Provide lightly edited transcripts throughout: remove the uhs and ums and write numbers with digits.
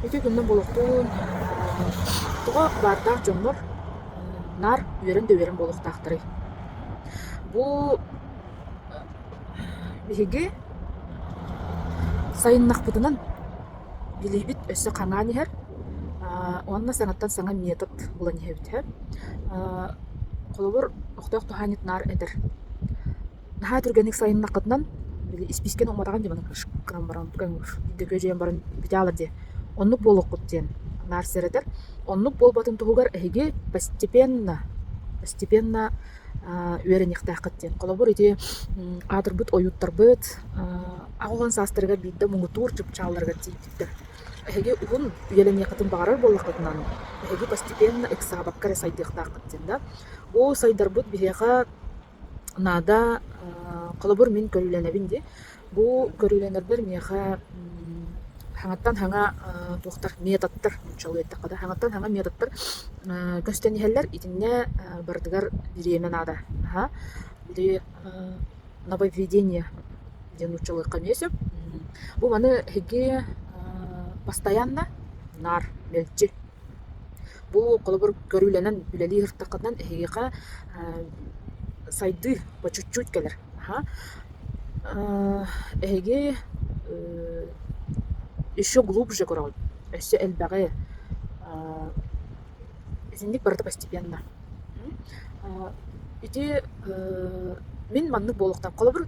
Ити күннэн буолуохтуун тоҕо баардаах дьоннор наар үөрэн да үөрэн буолуохтаахтарый? Бу биһиги сайыннахпытынан билиибит өссө хаҥаан иһэр уонна саҥаттан саҥа метод булан иһэбит һэ. Холобур, охтоох туһаанньыт наар этэр Наһаа түргэнник сайыннаххытынан, били испиискэни уматаҕын дии маннык гынан баран күөдьүйэн баран бүтэ дии. Оннук буолуоххут диэн наар сэрэтэр. Оннук буолбатын туһугар эһиги постепенно, постепенно үөрэниэхтээххит диэн. Холобур, ити аатырбыт ойууттарбыт 80 саастарыгар биирдэ муҥутуур чыпчаалларыгар тиийбиттэр. Эһиги уһун үйэлэниэххитин баҕарар буоллаххытынан, эһиги постепенно ыксаабакка эрэ сайдыахтааххыт диэн да. Бу сайдарбыт биһиэхэ наада, холобур, мин көрүүлэнэбин дии. Бу көрүүлэнэрбэр миэхэ хаҥаттан хаҥа туохтар методтар нууччалыы эттэххэ да хаҥаттан хаҥа методтар көстөн иһэллэр. Итиннэ барытыгар бириэмэ наада. Аһа. Били нововведение диэн нууччалыахха эмиэ сөп. Бу маны эһиги постоянно наар мэлдьи Бу холобур көрүүлэнэн үлэлии сырыттаххытынан эһиэхэ сайдыы по чуть-чуть кэлэр. Эһиги еще глубже көрөҕүт, өссө элбэҕи. Итинник барыта постепенно. Ити мин маннык буолуохтаах. Холобур,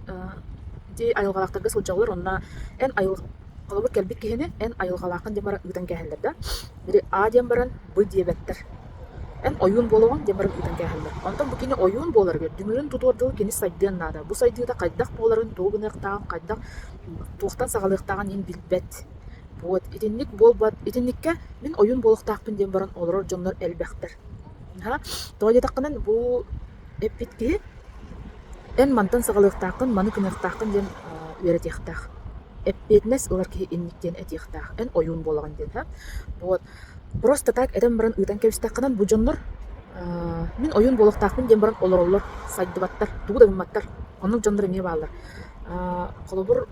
ити айылҕалаахтарга сылдьаллар уонна эн айыл холобур кэлбит киһини эн айылҕалааххын диэн баран ыытан кээһэллэр да. Били А диэн баран Б диэбэттэр. Эн ойуун буолаҕын диэн баран ыытан кээһэллэр. Онтон бу кини ойуун буоларыгар дүҥүрүн тутуор дылы кини сайдыан наада. Бу сайдыыта хайдах буоларын, тугу гыныахтааҕын, хайдах туохтан саҕалыахтааҕын иһин билбэт. Вот итинник буолбат итинниккэ мин ойуун буолуохтаахпын диэн баран олорор дьоннор элбэхтэр. Аһа, тоҕо диэтэххинэн бу эппит киһи эн мантан саҕалыахтааххын, маны гыныахтааххын диэн үөрэтиэхтээх. Эппиэтинэс ылар киһи инник диэн этиэхтээх. Эн ойуун буолаҕын диэн, һа. Вот. Просто так этэн баран ыытан кэбистэххинэн бу дьоннор мин ойуун буолуохтаахпын диэн баран олороллор, сайдыбаттар, тугу да гымматтар. Оннук дьоннор эмиэ бааллар. Холобур,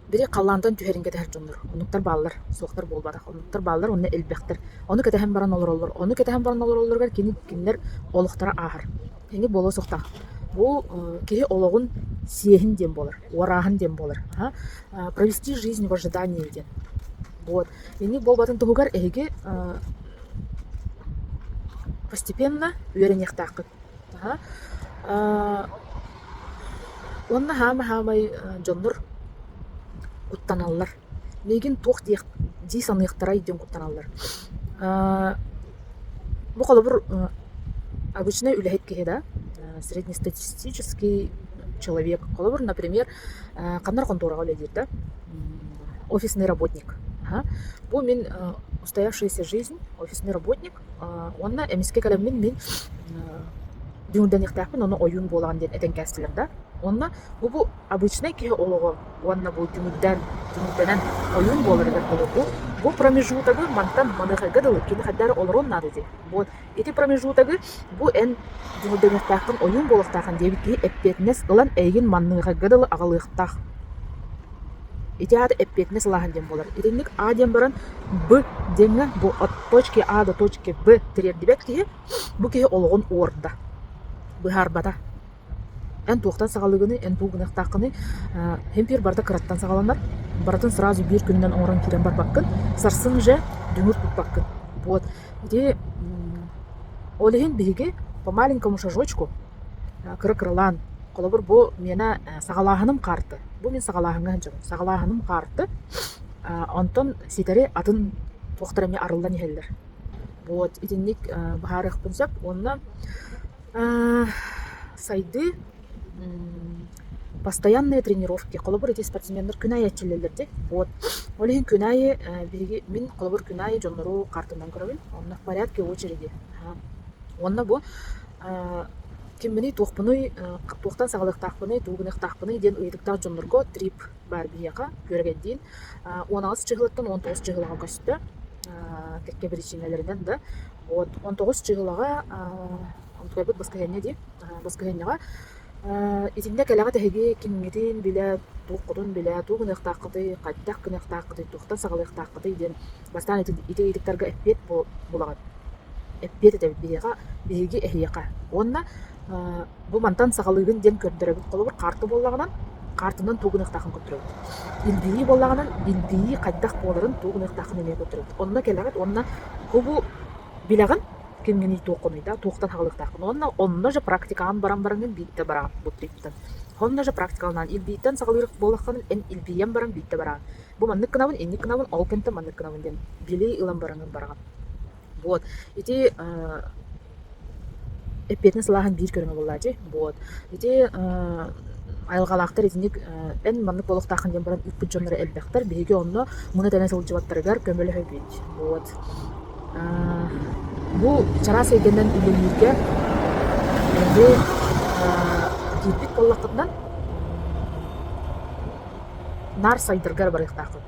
Били халлаантан түһэрин кэтэһэр дьоннор, оннуктар бааллар, суохтар буолбатах, оннуктар бааллар уонна элбэхтэр. Ону кэтэһэн баран олороллор. Ону кэтэһэн баран олороллоругар кини кинилэр олохторо ааһар. Кини буолуо суохтаах. Бу киһи олоҕун сиэһин диэн буолар, уорааһын диэн буолар. Провести жизнь в ожидании диэн. Вот. Инник буолбатын туһугар эһиги постепенно үөрэниэхтааххыт. Уонна хаама-хаамай дьоннор куттаналлар. Миигин туох диэх дии саныахтарай диэн куттаналлар. Бу холобур обычнай үлэһит киһи да, среднестатистический человек. Холобур, например, ханна эрэ хонтуораҕа үлэлиир да, офисный работник. Бу мин устоявшаяся жизнь, офисный работник. Уонна эмискэ кэлэммин мин дүҥүрдэниэхтээхпин уонна ойуун буолаҕын диэн этэн кээстилэр да. Уонна бу бу обычнай киһи олоҕо уонна бу дүҥүрдээн дүҥүрдэнэн ойуун буоларыгар дылы бу бу промежутогы мантан маныахайга дылы кини хайдах эрэ олоруон наада дии. Вот ити промежутогы бу эн дүҥүрдэниэхтээххин ойуун буолуохтааххын диэбит киһи эппиэтинэс ылан эйигин маныахайга дылы аҕалыахтаах. Ити аата эппиэтинэс ылааһын диэн буолар. Итинник А диэн баран Б диэҥҥэ бу от точки А до точки Б тириэрдибэт киһи бу киһи олоҕун уорда, быһаарбата. Эн туохтан саҕалыыгыный, эн тугу гыныахтааххыный Химпир барыта кыраттан саҕаланар. Барытын сразу биир күнүнэн оҥорон киирэн барбаккын. Сарсын уже дүҥүр туппаккын. Вот. Ити ол иһин биһиги по маленькому шажочку кыра-кыралаан холобур бу миэнэ саҕалааһыным хаарты. Бу мин саҕалааһыҥҥа сылдьабын. Саҕалааһыным хаарты. Онтон ситэри атын туохтар эмиэ арыллан иһэллэр. Вот итинник быһаарыахпын сөп. Уонна сайдыы постоянные тренировки. Холобур, ити спортсменнар күн аайы эрчиллэллэр дии. Вот. Ол иһин күн аайы биһиги мин холобур күн аайы дьоннору хаартынан көрөбүн. Онно в порядке очереди. Уонна бу кимминий, туохпунуй, туохтан саҕалыахтаахпыный, тугу гыныахтаахпыный диэн ыйытыктаах дьоннорго трип баар биһиэхэ күөрэгэйдиин 18 чыһылаттан 19 чыһылаҕа көстө кэккэ биричиинэлэринэн да вот 19 чыһылаҕа онтукайбыт баскыһыанньа дии баскыһыанньаҕа. Итиннэ кэлэҕит эһиги кимҥитин билэ, туоххутун билэ, тугу гыныахтааххытый, хайдах гыныахтааххытый, туохтан саҕалыахтааххытый диэн бастаан ити ити ыйытыктарга эппиэт булаҕыт. Эппиэт этэбит биһиэхэ, биһиги эһиэхэ. Уонна бу мантан саҕалыыгын диэн көрдөрөбүт. Холобур, хаарты буоллаҕынан, хаартынан тугу гыныахтааххын көрдөрөбүт. Илбийии буоллаҕынан, илбийии хайдах буоларын, тугу гыныахтааххын эмиэ көрдөрөбүт. Онно кэлэҕит уонна бу билэҕин кимҥиний туоххунуй да, туохтан хаалыахтааххын. Уонна онно же практикаҕын баран бараҥҥын биирдэ бараҕын бу триптэн. Онно же практикаланаан илбииттэн саҕалыыр буоллаххына эн илбийэн баран биирдэ бараҕын. Бу маннык гынабын, инник гынабын, ол кэнтэн маннык гынабын диэн билии ылан бараҥҥын бараҕын. Вот. Ити эппиэтинэс сылааһын биир көрүҥэ буоллааччы. Вот. Ити айылҕалаахтар итинник эн маннык буолуохтааххын диэн баран ыыппыт дьонноро элбэхтэр. Биһиги онно муна-тэнэ сылдьыбаттарыгар көмөлөһөбүт. Вот. Бу чараас эйгэнэн үлэлииргэ эһиги киирбит буоллаххытына наар сайдарга эрэ барыахтааххыт.